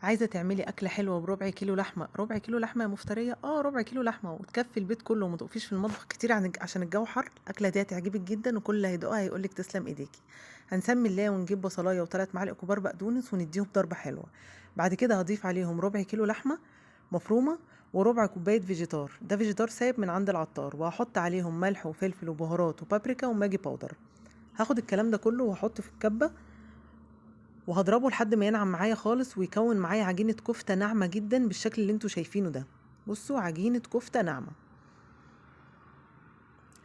عايزة تعملي أكلة حلوة بربع كيلو لحمة، ربع كيلو لحمة يا مفترية، ربع كيلو لحمة وتكفي البيت كله وما تقفيش في المطبخ كتير عشان الجو حر. الأكلة دي هتعجبك جدا وكل اللي هيدوقها هيقولك تسلم ايديكي. هنسمي الله ونجيب بصلاية وثلاث معالق كبار بقدونس ونديهم ضربة حلوة. بعد كده هضيف عليهم ربع كيلو لحمة مفرومة وربع كوباية فيجيتار، ده فيجيتار سايب من عند العطار، وهحط عليهم ملح وفلفل وبهارات وبابريكا وماجي powder. هاخد الكلام ده كله وهحطه في الكبة وهضربه لحد ما ينعم معايا خالص ويكون معايا عجينة كفتة ناعمة جدا بالشكل اللي انتوا شايفينه ده. بصوا عجينة كفتة ناعمة.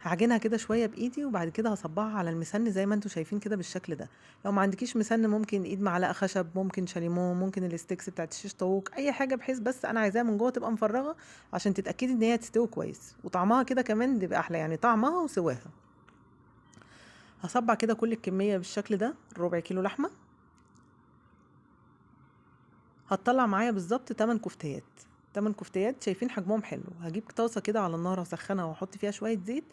هعجنها كده شوية بإيدي وبعد كده هصبعها على المسن زي ما انتوا شايفين كده بالشكل ده. لو ما عندكيش مسن ممكن ايد معلقة خشب، ممكن شاليمو، ممكن ال sticks بتاعت الشيش طاووق، اي حاجة بحيث بس انا عايزاها من جوه تبقى مفرغة عشان تتأكدي ان هي تستوي كويس وطعمها كده كمان تبقى احلى، يعني طعمها وسواها. هصبع كده كل الكمية بالشكل ده، ربع كيلو لحمة هتطلع معايا بالظبط 8 كفتيات. 8 كفتيات شايفين حجمهم حلو. هجيب طاسة كده على النار هسخنها واحط فيها شوية زيت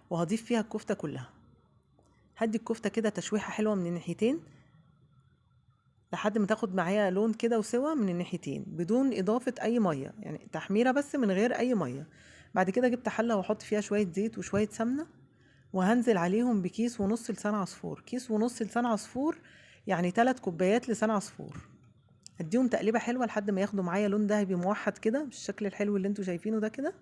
وهضيف فيها الكفتة كلها. هدي الكفتة كده تشويحة حلوة من الناحيتين لحد ما تاخد معايا لون كده وسوا من الناحيتين بدون إضافة أي مية، يعني تحميرة بس من غير أي مية. بعد كده جبت حلة واحط فيها شوية زيت وشوية سمنة وهنزل عليهم بكيس ونص لسان عصفور. كيس ونص لسان عصفور يعني 3 كوبايات لسان عصفور. اديهم تقليبه حلوة لحد ما ياخدوا معايا لون ذهبي موحد كده بالشكل الحلو اللي انتوا شايفينه ده كده،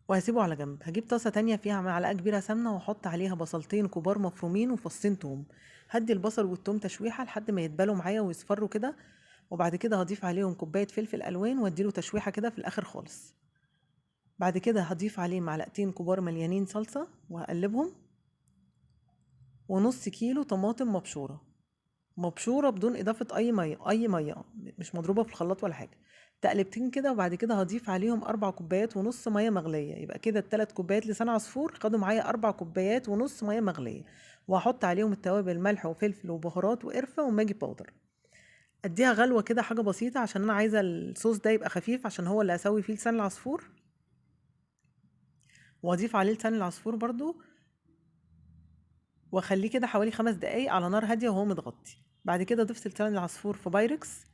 وهسيبه على جنب. هجيب طاسه تانية فيها معلقه كبيرة سمنه واحط عليها بصلتين كبار مفرومين وفصين توم. هدي البصل والتوم تشويحه لحد ما يتبالوا معايا ويصفروا كده، وبعد كده هضيف عليهم كوباية فلفل الوان واديله تشويحه كده في الاخر خالص. بعد كده هضيف عليه معلقتين كبار مليانين صلصه وهقلبهم، ونص كيلو طماطم مبشوره، مبشوره بدون اضافه اي مية، اي مية مش مضروبة في الخلاط ولا حاجة. تقلبتين كده وبعد كده هضيف عليهم 4 كوبايات ونص مية مغليه. يبقى كده التلات كوبايات لسان عصفور خدوا معايا 4 كوبايات ونص مية مغليه، وهحط عليهم التوابل ملح وفلفل وبهارات وقرفه وماجي powder. اديها غلوه كده حاجة بسيطة عشان انا عايزه الصوص ده يبقى خفيف عشان هو اللي هسوي فيه لسان العصفور. واضيف عليه لسان العصفور برضو واخليه كده حوالي 5 دقايق على نار هادية وهو متغطي. بعد كده ضفت لسان العصفور في بايركس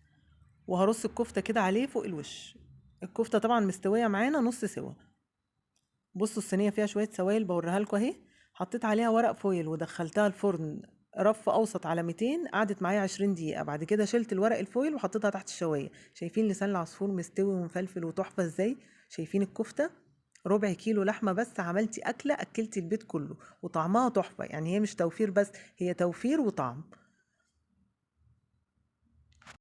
وهرص الكفتة كده عليه فوق الوش. الكفتة طبعا مستوية معانا نص سوا. بصوا الصينية فيها شوية سوائل بوريها لكم اهي. حطيت عليها ورق foil ودخلتها الفرن رف اوسط على 200، قعدت معايا 20 دقيقة. بعد كده شلت الورق ال foil وحطيتها تحت الشوايه. شايفين لسان العصفور مستوي ومفلفل وتحفه ازاي؟ شايفين الكفتة؟ ربع كيلو لحمه بس عملتي اكله اكلتي البيت كله وطعمها تحفة. يعني هي مش توفير بس، هي توفير وطعم.